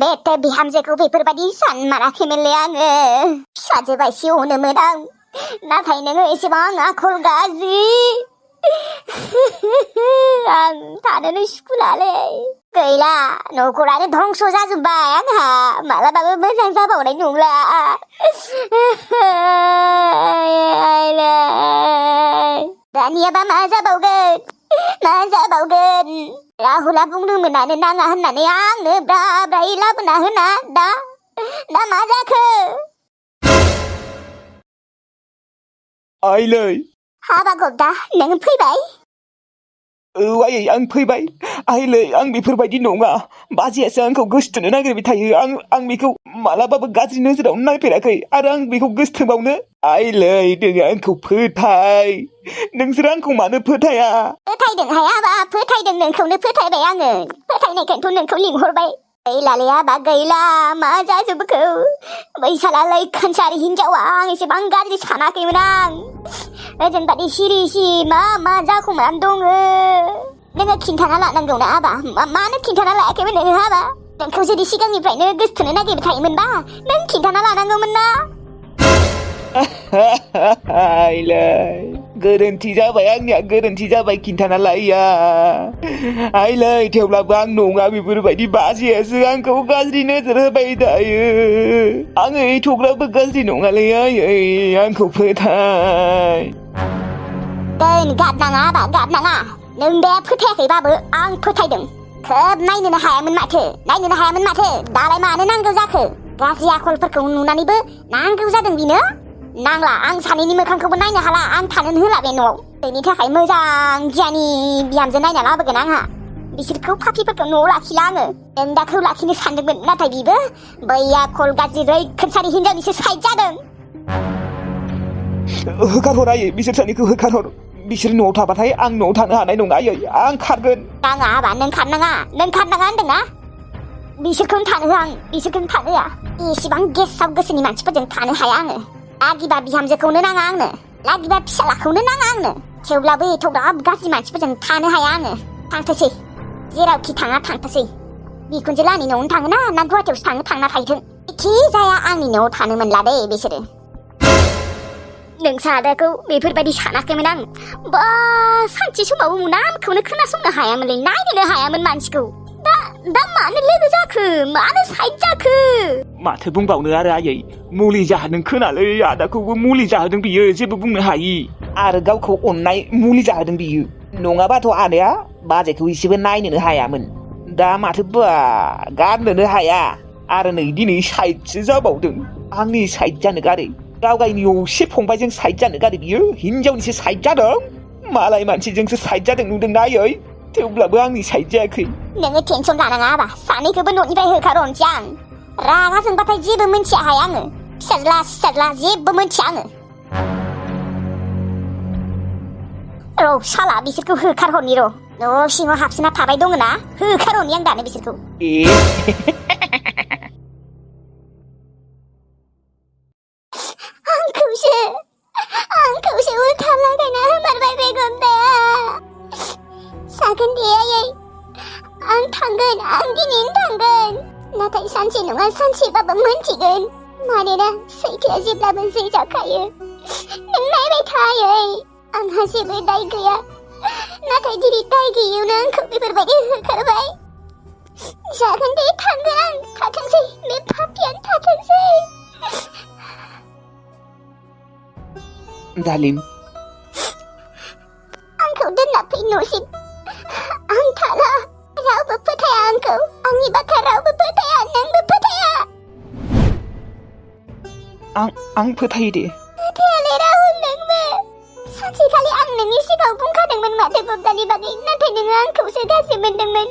बेटे बिहामजोखौ बेफोरबायदि सानमाराखैमोनलै आङो फिसाजो बायसि अनोमोन आं नाथाय नोङो एसेबां आखल गाज्रि आं थानोनो सुखुलालै गैला न'खरानो धंस जाजोब्बाय आंहा मालाबाबो मोजां जाबावनाय नंला दानियाबा मा जाबावगोन राहुला बुंदोंमोनानो नाङा होननानै आंनो ब्रा ब्रायै लाबोना होना दा मा जाखो आइलै हाबा गब्दा नों फैबाय औ आयै आं फैबाय आइलै आं बेफोरबायदि नङा बाजैयासो आंखौ गोसोथोनो नागिरबाय थायो आं बेखौ मालाबाबो गाज्रि नोजोराव नायफेराखै आरो आं बेखौ गोसोथोबावनो आइलै नोङो आंखौ फोथाय नोंसोर आंखौ मानो फोथाया फोथायदों हायाबा फोथायदों नोंखौनो फोथायबाय आङो फोथायनायखायनोथ' नोंखौ लिंहरबाय गैलालै आबा गैला मा जाजोबखो बैसालालै खोनसारि हिनजावा आं एसेबां गाज्रि सानाखैमोन आं ओजोंबादि सिरि मा जाखुमानानै दङ नोङो खिन्थाना लानांगौना आबा मानो खिन्थाना लायाखैमोन नोङो आबा नोंखौ जुदि सिगांनिफ्रायनो गोसोथोनो नागिरबाय थायोमोनबा नों खिन्थाना लानांगौमोन ना आइलै गोरोन्थि जाबाय आंनिया गोरोन्थि जाबाय खिन्थाना लायैया आइलै थेवब्लाबो आं नङा बेफोरबायदि बाजैयासो आंखौ गाज्रि नोजोर होबाय थायो आङो एथ'ग्राबो गाज्रि नङालै आयै आंखौ फोथाय गाबनाङा आबा गाबनाङा नों बे फोथायाखैबाबो आं फोथायदों खोब नायनोनो हायामोन माथो दालाय मानो नांगौ जाखो गाज्रि आखलफोरखौ नुनानैबो नांगौ जादों बिनो नांला आं सानैनि मोखांखौबो नायनो हाला आं थानोनो होला बे न'आव बेनि थाखाय मोजां गियानि बिहामजो नायना लाबोगोन आंहा बिसोरखौ फाफिफोरखौ न'आव लाखिला आङो एन्दाखौ लाखिनो सानदोंमोन नाथाय बिबो बै आखल गाज्रि रैखोनसारि हिनजावनिसो साइड जादों होखारहर आयै बिसोर सानैखौ होखारहर बिसोर न'आव थाबाथाय आं न'आव थानो हानाय नङा आयै आं खारगोन नाङा आबा नों खारनाङा होनदोंना बिसोरखौनो थानो होआ आं बिसोरखौनो थानो होआ एसेबां गेसाव गोसोनि मानसिफोरजों थानो हाया आङो लागिबा बिहामजोखौनो नाङा आंनो लागिबा फिसालाखौनो नाङा आंनो थेवब्लाबो एथ'ग्राब गाज्रि मानसिफोरजों थानो हाया आङो थांथोसै जेरावखि थाङा थांथोसै बिखुनजो लानि न'आवनो थाङोना ना गुवाहाटियावसो थांना थाहैथों एखि जाया आंनि न'आव थानो मोनला दे बिसोरो नोंसा आदाखौ बेफोरबायदि सानाखैमोन आं बा सानसे समाव नामखौनो खोनासंनो हायामोनलै नायनोनो हायामोन मानसिखौ दा मानो लोगो जाखो मानो साइड जाखो माथो बुंबावनो आरो आयै मुलि जाहोदों खोनालै आदाखौबो मुलि जाहोदों बियो जेबो बुंनो हायि आरो गावखौ अननाय मुलि जाहोदों बियो नङाबाथ' आदाया बाजैखौ एसेबो नायनोनो हायामोन दा माथो बा गारनोनो हाया आरो नै दिनै साइडसो जाबावदों आंनि साइड जानो गारै गावगायनि असे फंबायजों साइड जानो गारै बियो हिनजावनिसो साइड जादों मालाय मानसिजोंसो साइड जादों नुदोंना आयै थेवब्लाबो आंनि साइड जायाखै नोङो टेनसन लानाङा आबा सानैखौबो न'निफ्राय होखारहरनोसै आं रागा जोंबाथाय जेबो मोनथिया हाय आङो फिसाज्ला जेबो मोनथिया आङो औ साला बिसोरखौ होखारहरनि र' न' सिङाव हाबसोना थाबाय दङ ना होखारहरनि आं दानो बिसोरखौ आंखौसो उल्था लागायना होमारबाय बे गब्दाया जागोन दे आयै आं थांगोन आं दिनैनो थांगोन नाथाय सानसे नङा सानसेबाबो मोनथिगोन मानोना सैथोआ जेब्लाबो जै जाखायो नों नायबाय था आयै आंहा जेबो दाय गैया नाथाय दिनै दाय गैयैयावनो आंखौ बेफोरबायदि होखारबाय जागोन दे थांगोन आं थाथोंसै बे पापियानो थाथोंसै दालिम आंखौ दोनना फै न'सिम आं थाला रावबो फोथाया आंखौ आंनि बाथ्रा रावबो फोथाया नोंबो फोथाया आं फोथायो दे फोथायालै राहुल नोंबो सानसेखालि आं नोंनि सिगाङाव बुंखादोंमोन माथो गब्दानि बागै नाथाय नोङो आंखौसो गाज्रि मोनदोंमोन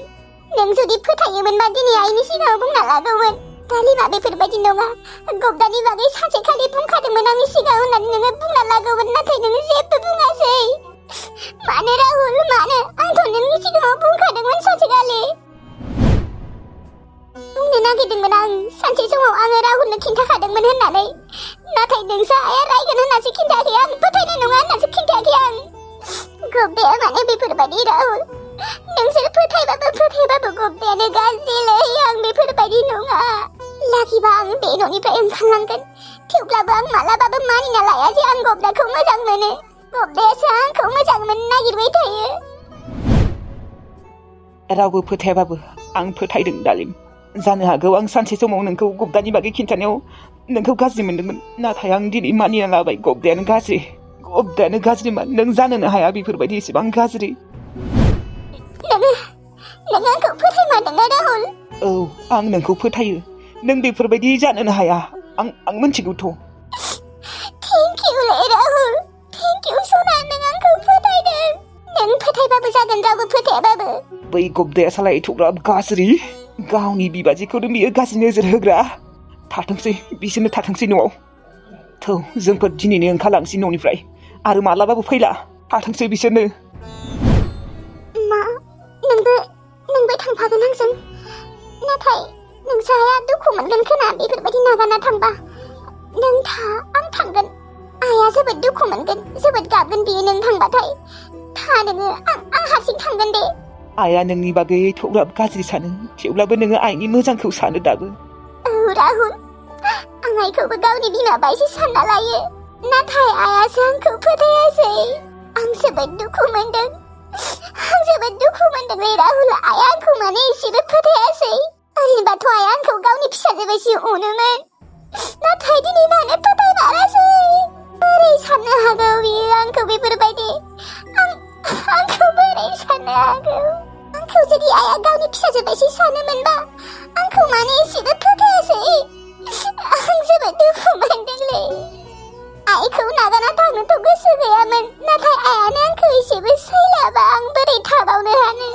नों जुदि फोथायोमोनबा दिनै आइनि सिगाङाव बुंना लागौमोन दालिमा बेफोरबायदि नङा गब्दानि बागै सानसेखालि बुंखादोंमोन आंनि सिगाङाव होननानै नोङो बुंना लागौमोन नाथाय नोङो जेबो बुङासै मानो राहुल मानो आंथ' नोंनि सिगाङाव बुंखादोंमोन सानसेखालि बुंनो नागिरदोंमोन आं सानसे समाव आङो राहुलनो खिन्थाखादोंमोन होननानै नाथाय नोंसो आइया रायगोन होननासो खिन्थायाखै आं फोथायनाय नङा होननासो खिन्थायाखै आं गब्दाया माने बेफोरबायदि राहुल नोंसोर फोथायबाबो गब्दायानो गाज्रिलै आं बेफोरबायदि नङा लाखिबा आं बे न'निफ्राय ओंखारलांगोन थेवब्लाबो आं मालाबाबो मानिना लाया जे आं गब्दाखौ मोजां मोनो गब्दायासो आंखौ मोजां मोननो नागिरबाय थायो रावबो फोथायाबाबो आं फोथायदों दालिम जानो हागौ आं सानसे समाव नोंखौ गब्दानि बागै खिन्थानायाव नोंखौ गाज्रि मोनदोंमोन नाथाय आं दिनै मानिना लाबाय गब्दायानो गाज्रिमोन नों जानोनो हाया बेफोरबायदि एसेबां गाज्रि नों आंखौ फोथायमारदोंना राहुल औ आं नोंखौ फोथायो नों बेफोरबायदि जानोनो हाया आं मिथिगौथ' thank you Rahul thank you Sana नों आंखौ फोथायदों नों फोथायबाबो जागोन रावबो फोथायाबाबो बै गब्दाया साला एथ'ग्राब गाज्रि गावनि बिबाजैखौनो बियो गाज्रि नोजोर होग्रा बिसोरनो थाथोंसै न'आव थौ जोंफोर दिनैनो ओंखारलांसै न'निफ्राय आरो मालाबाबो फैला थाथोंसै बिसोरनो मा नोंबो थांफागोन आंजों नाथाय नोंसाया दुखु मोनगोन खोना बेफोरबायदि नागारना थांबा नों था आं थांगोन आइया जोबोद दुखु मोनगोन जोबोद गाबगोन बियो नों थांबाथाय था नोङो आं हारसिं थांगोन दे आइया नोंनि बागै एथ'ग्राब गाज्रि सानो थेवब्लाबो नोङो आइनि मोजांखौ सानो दाबो औ राहुल आं आइखौबो गावनि बिमा बायदि सानना लायो नाथाय आइयासो आंखौ फोथायासै आं जोबोद दुखु मोनदों रे राहुल आइया आंखौ माने एसेबो फोथायासै ओरैनोबाथ' आइया आंखौ गावनि फिसाजो बायदि अनोमोन नाथाय दिनै मानो फोथायमारासै बोरै साननो हागौ बियो आंखौ बेफोरबायदि आंखौ बोरै साननो हागौ आंखौ जुदि आइया गावनि फिसाजो बायदि सानोमोनबा आंखौ माने एसेबो फोथायासै आं जोबोद दुखु मोनदोंलै आइखौ नागारना थांनोथ' गोसो गैयामोन नाथाय आइयानो आंखौ एसेबो सैलाबा आं बोरै थाबावनो हानो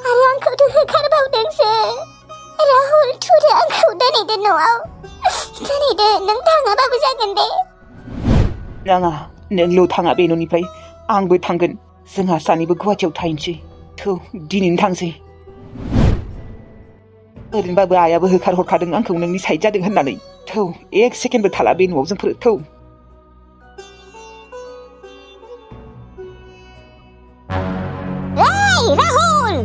आरो आंखौथ' होखारबावदोंसो राहुल थुदो आंखौ दोनैदो न'आव दोनैदो नों थाङाबाबो जागोन दे नाङा नोंल' थाङा बे न'निफ्राय आंबो थांगोन जोंहा सानैबो गुवाहाटियाव थाहैनोसै थौ दिनैनो थांसै ओरैनोबाबो आइयाबो होखारहरखादों आंखौ नोंनि साइड जादों होननानै थौ एक सेकेन्डबो थाला बे न'आव जोंफोर थौ राहुल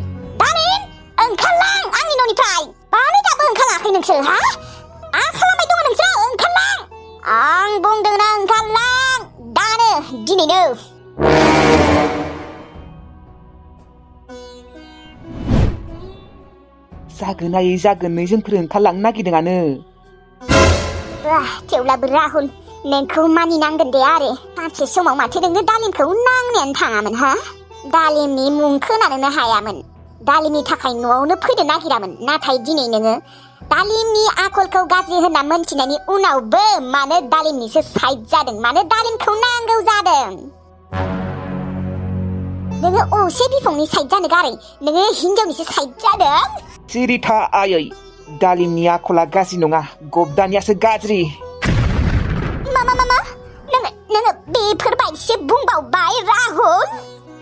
दामिन ओंखारलां आंनि न'निफ्राय मानो दाबो ओंखाराखै नोंसोर हा मा खालामबाय दङ नोंसोर ओंखारलां आं बुंदोंना ओंखारलां दानो दिनैनो जागोनै जोंफोर ओंखारलांनो नागिरदोंआनो थेवब्लाबो राहुल नोंखौ मानिनांगोन दे आरो सानसे समाव माथो नोङो दालिमखौ नांनायानो थाङामोन हा दालिमनि मुं खोनानोनो हायामोन दालिमनि थाखाय न'आवनो फैनो नागिरामोन नाथाय दिनै नोङो दालिमनि आखलखौ गाज्रि होनना मोनथिनायनि उनावबो मानो दालिमनिसो साइड जादों मानो दालिमखौ नांगौ जादों नोङो असे बिफांनि साइड जानो गारै नोङो हिनजावनिसो साइड जादों सिरि था आयै दालिमनि आखला गाज्रि नङा गब्दानियासो गाज्रि नोङो बेफोरबायदिसो बुंबावबाय राहुल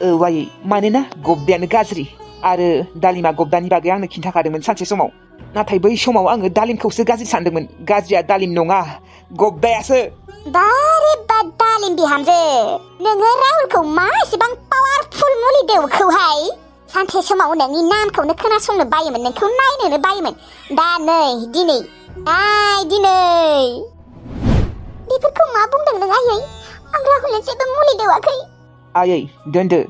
औ आयै मानोना गब्दायानो गाज्रि आरो दालिमा गब्दानि बागै आंनो खिन्थाखादोंमोन सानसे समाव नाथाय बै समाव आङो दालिमखौसो गाज्रि सानदोंमोन गाज्रिया दालिम नङा गब्दायासो बारे बा दालिम बिहामजो नोङो राहुलखौ मा एसेबां पावारफुल मुलि देवखौहाय सानसे समाव नोंनि नामखौनो खोनासंनो बायोमोन नोंखौ नायनोनो बायोमोन दा नै दिनै बेफोरखौ मा बुंदों नों आयै आं राहुलनो जेबो मुलि देवाखै आयै दोनदो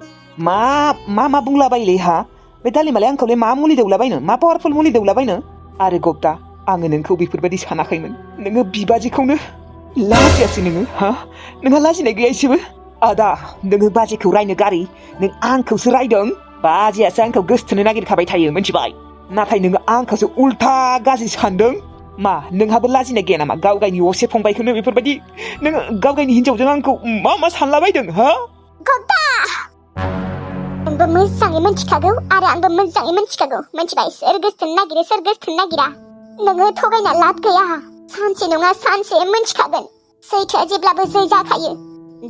मा बुंलाबायोलै हा बे दालिमालाय आंखौलाय मा मुलि दौलाबायनो मा पावारफुल मुलि दौलाबायनो आरो गब्दा आङो नोंखौ बेफोरबायदि सानाखैमोन नोङो बिबाजिखौनो लाजियासै नोङो हा नोंहा लाजिनाय गैया एसेबो आदा नोङो बाजिखौ रायनो गारि नों आंखौसो रायदों बाजियासो आंखौ गोसथोनो नागिरखाबाय थायो मिथिबाय नाथाय नोङो आंखौसो उल्था गाज्रि सानदों मा नोंहाबो लाजिनाय गैया नामा गाव गावनि असे फंबायखौनो बेफोरबायदि नोङो गाव गावनि हिनजावजों आंखौ मा सानलाबायदों हा गब्दा नोंबो मोजाङै मिथिखागौ आरो आंबो मोजाङै मिथिखागौ मिथिबाय सोर गोसथोनो नागिरो सोर गोसथोनो नागिरा नोङो थगायना लाब गैया सानसे नङा सानसे मिथिखागोन सैथोआ जेब्लाबो जै जाखायो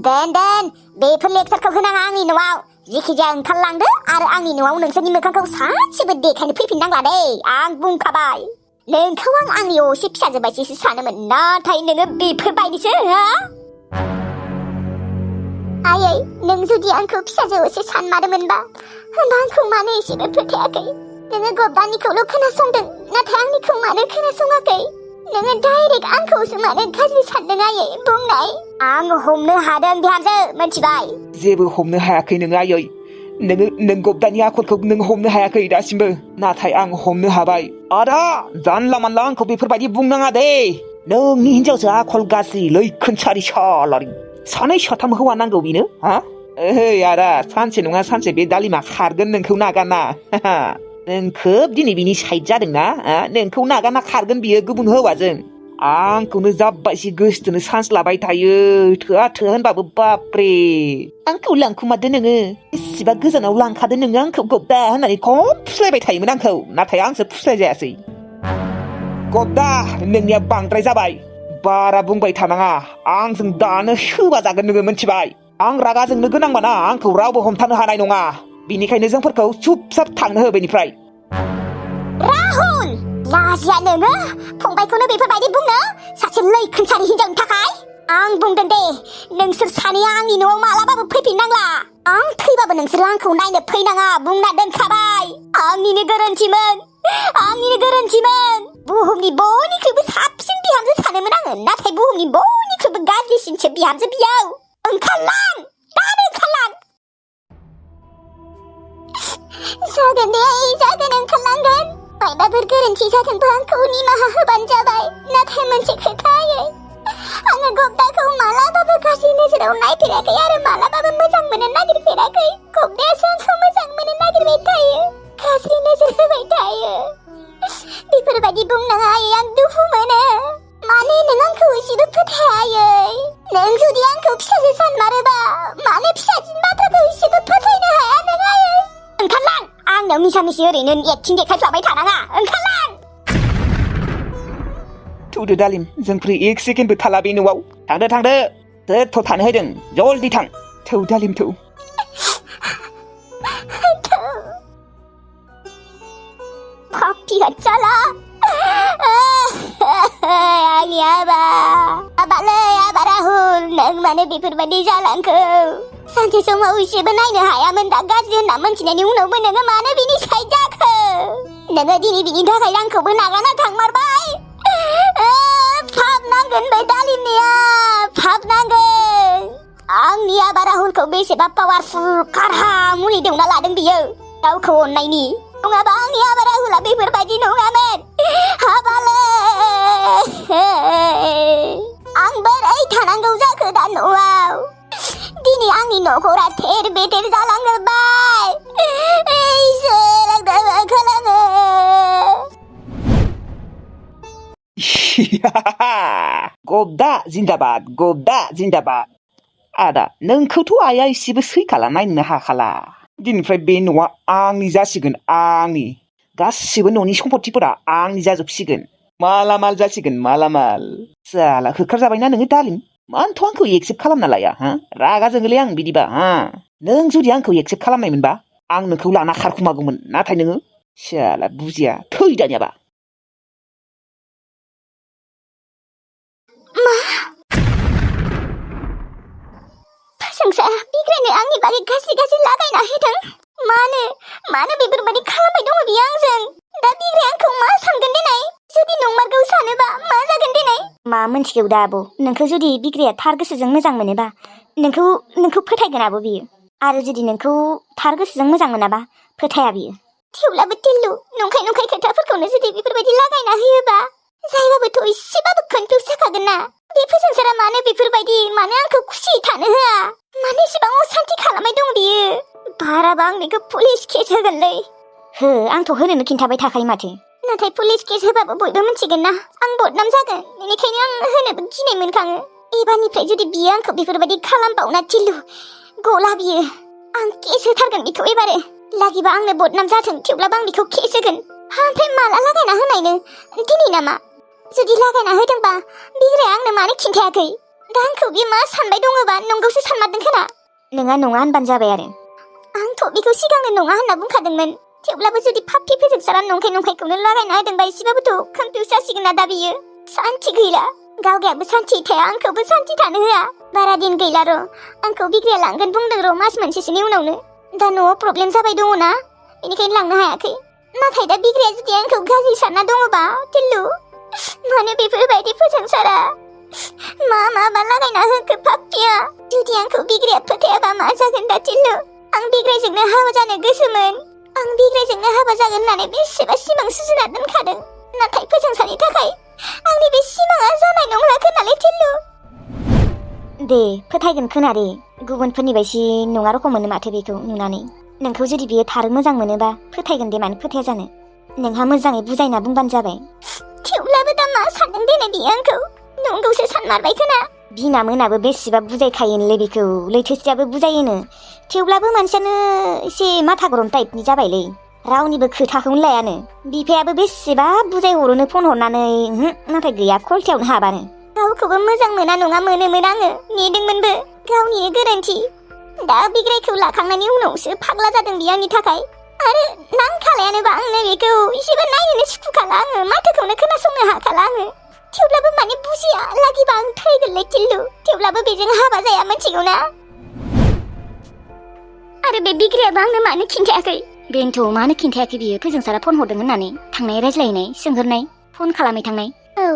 दोन बेफोर लेक्सारखौ होनाङा आंनि न'आव जिखिजाया ओंखारलांदो आरो आंनि न'आव नोंसोरनि मोखांखौ सानसेबो देखायनो फैफिननांला दे आं बुंखाबाय नोंखौ आं आंनि असे फिसाजो बायदिसो सानोमोन नाथाय नोङो बेफोरबायदिसो हा आयै नों जुदि आंखौ फिसाजो असे सानमारोमोनबा होनबा आंखौ मानो एसेबो फोथायाखै नोङो गब्दानिखौल' खोनासंदों नाथाय आंनिखौ मानो खोनासङाखै नोङो डाइरेक्ट आंखौसो मानो गाज्रि सानदों आयै बुंनाय आं हमनो हादों बिहामजो मिथिबाय जेबो हमनो हायाखै नोङो आयै नों गब्दानि आखलखौ नों हमनो हायाखै दासिमबो नाथाय आं हमनो हाबाय आदा जानला मानला आंखौ बेफोरबायदि बुंनाङा दे नोंनि हिनजावसो आखल गाज्रि लैखोनसारि सालारि सानै साथाम हौवा नांगौ बेनो हा ओइ आदा सानसे नङा सानसे बे दालिमा खारगोन नोंखौ नागारना नों खोब दिनै बिनि साइड जादोंना नोंखौ नागारना खारगोन बियो गुबुन हौवाजों आंखौनो जाब्बायसि गोसोथोनो चान्स लाबाय थायो थोआ थोआ होनबाबो बाप्रे आंखौ लांखुमादो नोङो एसेबा गोजानाव लांखादो नोङो आंखौ गब्दा होननानै खम फुस्लायबाय थायोमोन आंखौ नाथाय आंसो फुस्लाय जायासै गब्दा नोंनिया बांद्राय जाबाय बारा बुंबाय थानाङा आंजों दानो सोबा जागोन नोङो मिथिबाय आं रागा जोंनो गोनांबाना आंखौ रावबो हमथानो हानाय नङा बिनिखायनो जोंफोरखौ चुपचाप थांनो हो बेनिफ्राय राहुल लाजिया नोङो फंबायखौनो बेफोरबायदि बुंनो सासे लैखोनसारि हिनजावनि थाखाय आं बुंदों दे नोंसोर सानैया आंनि न'आव मालाबाबो फैफिननांला आं थैबाबो नोंसोर आंखौ नायनो फैनाङा बुंना दोनखाबाय आंनिनो गोरोन्थिमोन बुहुमनि बयनिख्रुइबो साबसिन बिहामजो सानोमोन आङो नाथाय बुहुमनि बयनिख्रुइबो गाज्रिसिनसो बिहामजो बियाव ओंखारलां दानो ओंखारलां जागोन दे जागोन ओंखारलांगोन मायबाफोर गोरोन्थि जादोंबा आंखौ निमाहा होबानो जाबाय नाथाय मोनसे खोथा आङो गब्दाखौ मालाबाबो गाज्रि नोजोराव नायफेराखै आरो मालाबाबो मोजां मोननो नागिरफेराखै गब्दायासो आंखौ मोजां मोननो नागिरबाय थायो गाज्रि नोजोर होबाय थायो बेफोरबायदि बुंनाङा आं दुखु मोनो मानो नों आंखौ एसेबो फोथाया नों जुदि आंखौ फिसाजो सानमारोबा मानो फिसाजोनि बाथ्राखौ एसेबो फोथायनो हाया नों आयै ओंखारलां आंनाव मिसा मिसि ओरैनो एक्टिं देखायफ्लाबाय थानाङा ओंखारलां थौदो दालिम जोंफोर एक सेकेन्डबो थाला बे न'आव थांदो सोरथ' थानो होदों जल्दि थां थौ दालिम थौ पापि हच्चाला आंनि आबा राहुल नों मानो बेफोरबायदि जालांखो सानसे समाव एसेबो नायनो हायामोन दा गाज्रि होनना मोनथिनायनि उनावबो नोङो मानो बिनि साइड जाखो नोङो दिनै बिनि थाखाय आंखौबो नागारना थांमारबाय पाप नांगोन बे दालिमनिया पाप नांगोन आंनि आबा राहुलखौ बेसेबा पावारफुल कारहा मुलि दौना लादों बियो गावखौ अननायनि नङाबा आंनि आबा राहुला बेफोरबायदि नङामोन हाबाले आं बोरै थानांगौ जाखो दा न'आव दिनै आंनि न'खरा थेर बेथेर जालांजोब्बाय इसोर आं दा मा खालामो गब्दा जिन्दाबाद आदा नोंखौथ' आइया एसेबो सैखाला नायनो हाखाला दिनैनिफ्राय बे न'आ आंनि जासिगोन आंनि गासिबो न'नि सम्पथिफोरा आंनि जाजोबसिगोन मालामाल जासिगोन मालामाल जाला होखारजाबायना नोङो दालिम मानोथ' आंखौ एक्सेप्ट खालामना लाया रागा जोङोलै आं बिदिबा नों जुदि आंखौ एक्सेप्ट खालामनायमोनबा आं नोंखौ लाना खारखुमागौमोन नाथाय नोङो जाला बुजिया थै दानियाबा प्रशंसा बिग्रायनो आंनि बागै गाज्रि लागायना होदों मानो बेफोरबायदि खालामबाय दङ बियो आंजों दा बिग्राया आंखौ मा सानगोन दिनै जुदि नंमारगौ सानोबा मा जागोन दिनै मा मोनथिगौ दा आब' नोंखौ जुदि बिग्राया थार गोसोजों मोजां मोनोबा नोंखौ फोथायगोन आब' बियो आरो जुदि नोंखौ थार गोसोजों मोजां मोनाबा फोथाया बियो थेवब्लाबो टिल्लु नंखाय खोथाफोरखौनो जुदि बेफोरबायदि लागायना होयोबा जायबाबोथ' एसेबाबो कनफिउज जाखागोन ना बे प्रशंसारा मानो बेफोरबायदि मानो आंखौ खुसियै थानो होआ मानो एसेबां असान्ति खालामबाय दं बियो बाराबा आं बेखौ पुलिस केस होगोनलै हो आंथ' होनोनो खिन्थाबाय थाखायो माथो नाथाय पुलिस केस होबाबो बयबो मिथिगोन ना आं बदनाम जागोन बेनिखायनो आं होनोबो गिनाय मोनखाङो एबारनिफ्राय जुदि बियो आंखौ बेफोरबायदि खालामबावना टिल्लु गला बियो आं केस होथारगोन बेखौ एबारो लागिबा आंनो बदनाम जाथों थेवब्लाबो आं बेखौ केस होगोन ओमफ्राय माला लागायना होनायनो दिनै नामा जुदि लागायना होदोंबा बिग्राया आंनो मानो खिन्थायाखै दा आंखौ बियो मा सानबाय दङबा नंगौसो सानमारदों खोना नङा होनबानो जाबाय आरो आंथ' बेखौ सिगांनो नङा होनना बुंखादोंमोन थेवब्लाबो जुदि पापि फोजोबसारा नंखायखौनो लागायना होदोंबा एसेबाबोथ' कनफिउज जासिगोन ना दा बियो सान्थि गैला गावगायाबो सान्थि थाया आंखौबो सान्थि थानो होआ बारा दिन गैला र' आंखौ बिग्राया लांगोन बुंदों र' मास मोनसेसोनि उनावनो दा न'आव प्रब्लेम जाबाय दङ ना बेनिखायनो लांनो हायाखै नाथाय दा बिग्राया जुदि आंखौ गाज्रि सानना दङबा टिल्लु मानो बेफोरबायदि फोजोंसारा मा लागायना होखो पाप्पिया जुदि आंखौ बिग्राया फोथायाबा मा जागोन दा टिल्लु आं बिग्रायजोंनो हाबा जानो गोसोमोन आं बिग्रायजोंनो हाबा जागोन होननानै बेसेबा सिमां सुजुना दोनखादों नाथाय फोजोंसारनि थाखाय आंनि बे सिमाङा जानाय नंला खोनालै टिल्लु दे फोथायगोन खोनारे गुबुनफोरनि बायदि नङा रखम मोनो माथो बेखौ नुनानै नोंखौ जुदि बियो थार मोजां मोनोबा फोथायगोन दे मानो फोथाया जानो नोंहा मोजाङै बुजायना बुंबानो जाबाय थेवब्लाबो दा मा सानदों देने बियो आंखौ नंगौसो सानमारबाय खोना बिमा मोनाबो बेसेबा बुजायखायोनोलै बेखौ लैथोसेयाबो बुजायोनो थेवब्लाबो मानसियानो एसे माथा गरम टाइपनि जाबायलै रावनिबो खोथाखौनो लायानो बिफायाबो बेसेबा बुजायहरोनो फन हरनानै नाथाय गैया खलथायावनो हाबानो रावखौबो मोजां मोना नङा मोनोमोन आङो नेदोंमोनबो गावनिनो गोरोन्थि दा बिग्रायखौ लाखांनायनि उनावसो फाग्ला जादों बियो आंनि थाखाय आरो नांखालायानोबा आंनो बेखौ एसेबो नायनोनो सुखुखाला आङो माथोखौनो खोनासंनो हाखाला आङो थेवब्लाबो माने बुजिया लागिबा आं थैगोनलै टिल्लु थेवब्लाबो बेजों हाबा जाया मिथिगौना आरो बे बिग्रायाबो आंनो मानो खिन्थायाखै बेनोथ' मानो खिन्थायाखै बियो फोजोंसारा फन हरदों होननानै थांनाय रायज्लायनाय सोंहरनाय फन खालामै थांनाय औ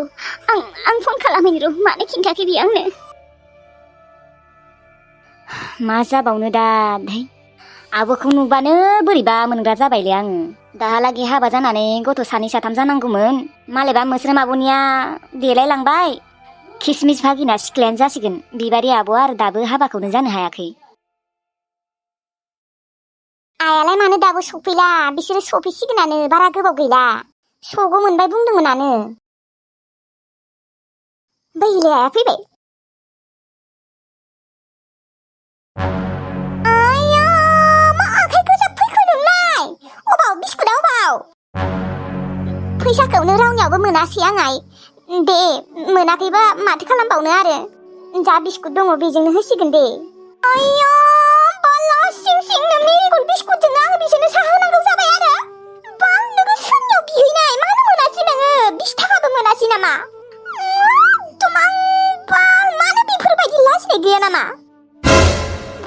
आं फन खालामैनो र' मानो खिन्थायाखै बियो आंनो मा जाबावनो दा आबोखौ नुबानो बोरैबा मोनग्रा जाबायलै आङो दाहालागै हाबा जानानै गथ' 2 3 जानांगौमोन मालायबा मोस्रोम आब'निया देलायलांबाय किसमिस भागिना सिख्लायानो जासिगोन बिबारि आब' आरो दाबो हाबाखौनो जानो हायाखै आयालाय मानो दाबो सफैला बिसोरो सफैसिगोनानो बारा गोबाव गैला सग' मोनबाय बुंदोंमोनानो बैले आया फैबाय आया मा आखाइ गोजा फैखो नोंलाय अबाव बिस्कुटआ अबाव फैसाखौनो रावनियावबो मोनासै आं आइ दे मोनाखैबा माथो खालामबावनो आरो जा बिस्कुट दङ बेजोंनो होसिगोन दे आया बाला सिं सिंनो मेरिगल्ड बिस्कुटजोंनो आङो बिसोरनो साहा होनांगौ जाबाय आरो बाल नोङो सोरनियाव बिहैनाय मानो मोनासै नोङो 20 थाखाबो मोनासै नामा बाल मानो बेफोरबायदि लाजिनाय गैया नामा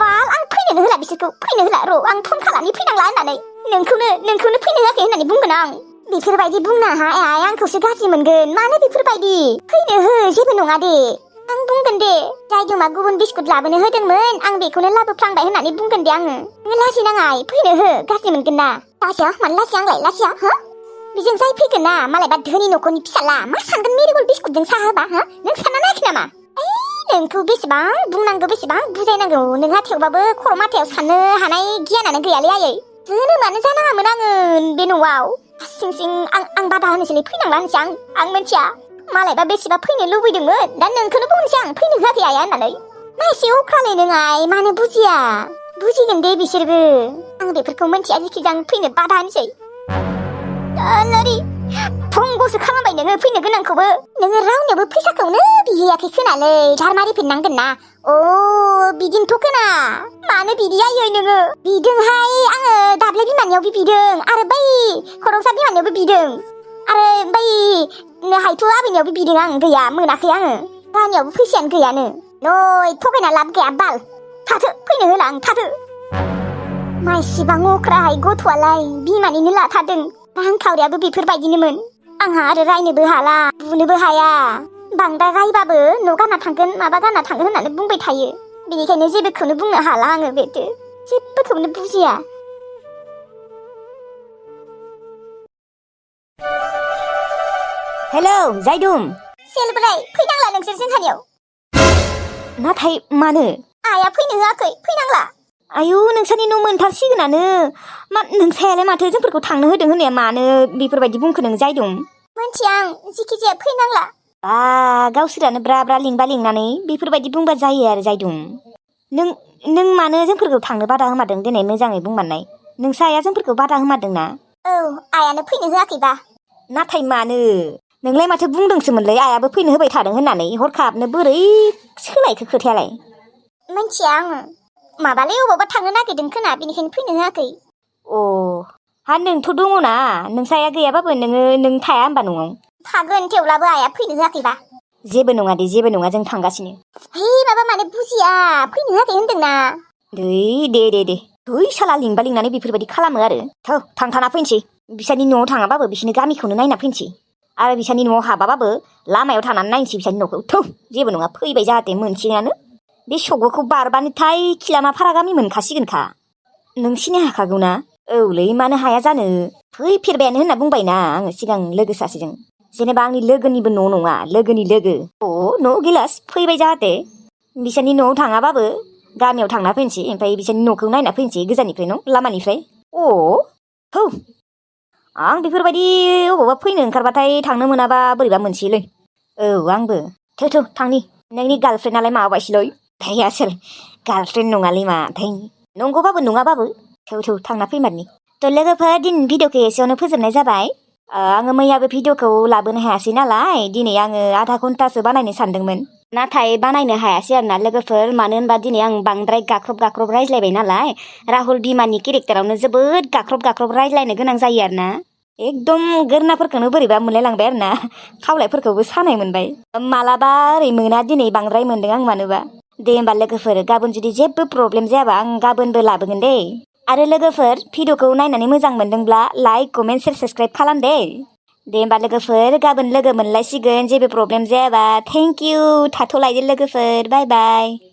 बाल आं फैनोनो होला बिसोरखौ फैनो होला र' आं फन खालामनि फैनांला होननानै नोंखौनो फैनो होआखै होननानै बुंगोन आं बेफोरबायदि बुंनाहा आइ आंखौसो गाज्रि मोनगोन मानो बेफोरबायदि फैनो हो जेबो नङा दे आं बुंगोन दे जायदुमा गुबुन बिस्कुट लाबोनो होदोंमोन आं बेखौनो लाबोफ्लांबाय होननानै बुंगोन दे आङो नों लाजिनाङा आइ फैनो हो गाज्रि मोनगोन ना लाजिया मानो लाजिया आंलाय लाजिया हो बेजों जाय फैगोन ना मालायबा धोनि न'खरनि फिसाला मा सानगोन मेरिगल्ड बिस्कुटजों साहा होबा हो नों सानना नायाखै नामा नोंखौ बेसेबां बुंनांगौ बेसेबां बुजायनांगौ नोंहा थेवबाबो खर' माथायाव साननो हानाय गियानानो गैयालै आयै जोनोमानो जानाङामोन आङो बे न'आव सिं सिं आं बादा होनोसैलै फैनांला होनसै आं मिथिया मालायबा बेसेबा फैनो लुबैदोंमोन दा नोंखौनो बुंनोसै आं फैनो होआखै आया होननानै मा एसे अख्रालै नों आइ मानो बुजिया बुजिगोन दे बिसोरबो आं बेफोरखौ मिथिया जेखिजाया आं फैनो बादा होनसै लारि फंगसो खालामबाय नोङो फैनो गोनांखौबो नोङो रावनियावबो फैसाखौनो बिहैयाखै खोनालै झार मारिफिननांगोन ना बिदिनोथ' खोना मानो बिदि आयै नोङो बिदोंहाय आङो दाब्ले बिमानियावबो बिदों आरो बै खरंसा बिमानियावबो बिदों आरो बै हायथु आबैनियावबो बिदों आं गैया मोनाखै आङो रानियावबो फैसायानो गैयानो नै थगायना लाब गैया बाल थाथो फैनो होला आं थाथो माइसिबां अख्राहाय गथ'आलाय बिमानिनो लाथारदों रांखावरियाबो बेफोरबायदिनोमोन आंहा आरो रायनोबो हाला बुनोबो हाया बांद्राय रायबाबो न' गानना थांगोन माबा गानना थांगोन होननानै बुंबाय थायो बेनिखायनो जेबोखौनो बुंनो हाला आङो बेथो जेबोखौनो बुजिया हेलौ जायदुम सेलब्राय फैनांला नोंसोर जोंहानियाव नाथाय मानो आइया फैनो होआखै फैनांला आयु नोंसोरनि न' मोनथारसिगोनानो मा नोंसायालाय माथो जोंफोरखौ थांनो होदों होननाया मानो बेफोरबायदि बुंखो नों जायदुम मोनथिया आं जिखिजाया फैनांला बा गावसोरानो ब्रा ब्रा लिंबा लिंनानै बेफोरबायदि बुंबा जायो आरो जायदुम नों मानो जोंफोरखौ थांनो बादा होमारदों दिनै मोजाङै बुंमारनाय नोंसा आइया जोंफोरखौ बादा होमारदोंना औ आइयानो फैनो होआखैबा नाथाय मानो नोंलाय माथो बुंदोंसोमोनलै आइयाबो फैनो होबाय थादों होननानै हरखाबनो बोरै सोलायखो खोथायालाय मिथिया आङो माबालै अबावबा थांनो नागिरदों खोना बेनिखायनो फैनो होआखै हा नोंथ' दङना नोंसा आइया गैयाबाबो नों थाया होनबा न'आव थागोन थेवब्लाबो आइया फैनो होआखैबा जेबो नङा दे जेबो नङा जों थांगासिनो हे माबा माने बुजिया फैनो होआखै होनदोंना दे साला लिंबा लिंनानै बेफोरबायदि खालामो आरो थांथाना फैनोसै बिसोरनि न'आव थाङाबाबो बिसोरनि गामिखौनो नायना फैनोसै आरो बिसानि न'आव हाबाबाबो लामायाव थानानै नायनोसै बिसानि न'खौ थौ जेबो नङा फैबाय जाहाथे मोनसिगोनानो बे सगोखौ बारबानोथाय खिलामा फारा गामि मोनखासिगोनखा नों सिनाय हाखागौ ना औलै मानो हाया जानो फैफेरबायानो होनना बुंबायना आङो सिगां लोगो सासेजों जेनेबा आंनि लोगोनिबो न' नङा लोगोनि लोगो न' गिलास फैबाय जाहाथे बिसानि न'आव थाङाबाबो गामियाव थांना फैनोसै ओमफ्राय बिसानि न'खौ नायना फैनोसै गोजाननिफ्राय न' लामानिफ्राय थौ आं बेफोरबायदि अबावबा फैनो ओंखारबाथाय थांनो मोनाबा बोरैबा मोनसैलै आंबो थौ थांनि नोंनि गार्लफ्रेन्डआलाय माबाबायसैलै थाय आसोल गार्लफ्रेन्ड नङालै माथाय नंगौबाबो नङाबाबो थौ थांना फैमारनि थ' लोगोफोर दिनै भिडिअखौ एसेयावनो फोजोबनाय जाबाय आङो मैयाबो भिडिअखौ लाबोनो हायासै नालाय दिनै आङो आधा घन्टासो बानायनो सानदोंमोन नाथाय बानायनो हायासै आरोना लोगोफोर मानो होनबा दिनै आं बांद्राय गाख्रब रायज्लायबाय नालाय राहुल बिमानि केरेक्टारावनो जोबोद गाख्रब रायज्लायनो गोनां जायो आरोना एकदम गोरनाफोरखौनो बोरैबा मोनलायलांबाय आरोना खावलायफोरखौबो सानाय मोनबाय मालाबा ओरै मोना दिनै बांद्राय मोनदों आं मानोबा दे होमबा लोगोफोर गाबोन जुदि जेबो प्रब्लेम जायाबा आं गाबोनबो लाबोगोन दे आरो लोगोफोर भिडिअखौ नायनानै मोजां मोनदोंब्ला लाइक कमेन्ट शेयार साबस्क्राइब खालाम दे होमबा लोगोफोर गाबोन लोगो मोनलायसिगोन जेबो प्रब्लेम जायाबा थेंक इउ थाथ'लायदो लोगोफोर बाय बाय